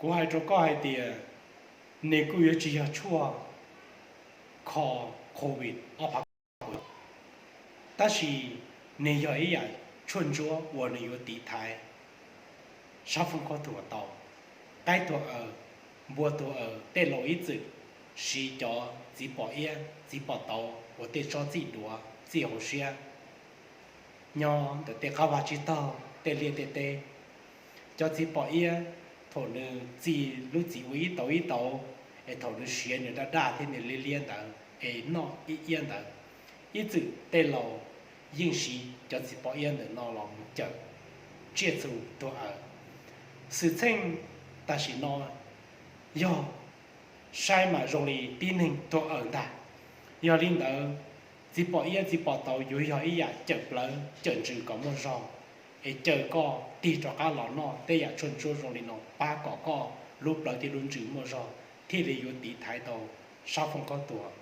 Kuv hais rau koj hais tias nws kuj yuav tsis yog tshuaj kho COVID ob phav, tab sis nws yog ib yam tshuaj ntsuab uas nws yuav tiv thaiv sab foob khaub thuas tau. Qaib tuag aws, npua tuag aws, tej laus ib txwm siv cov txiv pom iab txiv pom tauv ua tej tsob txij duav txij hauv siab nyob ntawm tej qab vaj tsib taug tej liaj tej teb. Cov txiv pom iab, thaum nws txi lub txiv ua ib tauv ib tauv, es thaum nws siav nws daj daj thiab nws liab liab ntawd es noj ib iab ntawd, ib txwm tej laus yeej siv cov txiv pom iab ntawm no los mus cawm tsiaj txhu tuag aws. Xwm txheej tam sim no yog saib mas zoo li tib neeg tuag aws ntag. Yog li ntawd, txiv pom iab txiv pom tauv yuav yog ib yam cawm plawv cawm ntsws kom muaj zog, es cawm koj tig rov qab los noj tej yam tshuaj ntsuab zoo li no pab kom koj lub plawv thiab lub ntsws muaj zog thiaj li yuav tiv thaiv tau sab foob khaub thuas.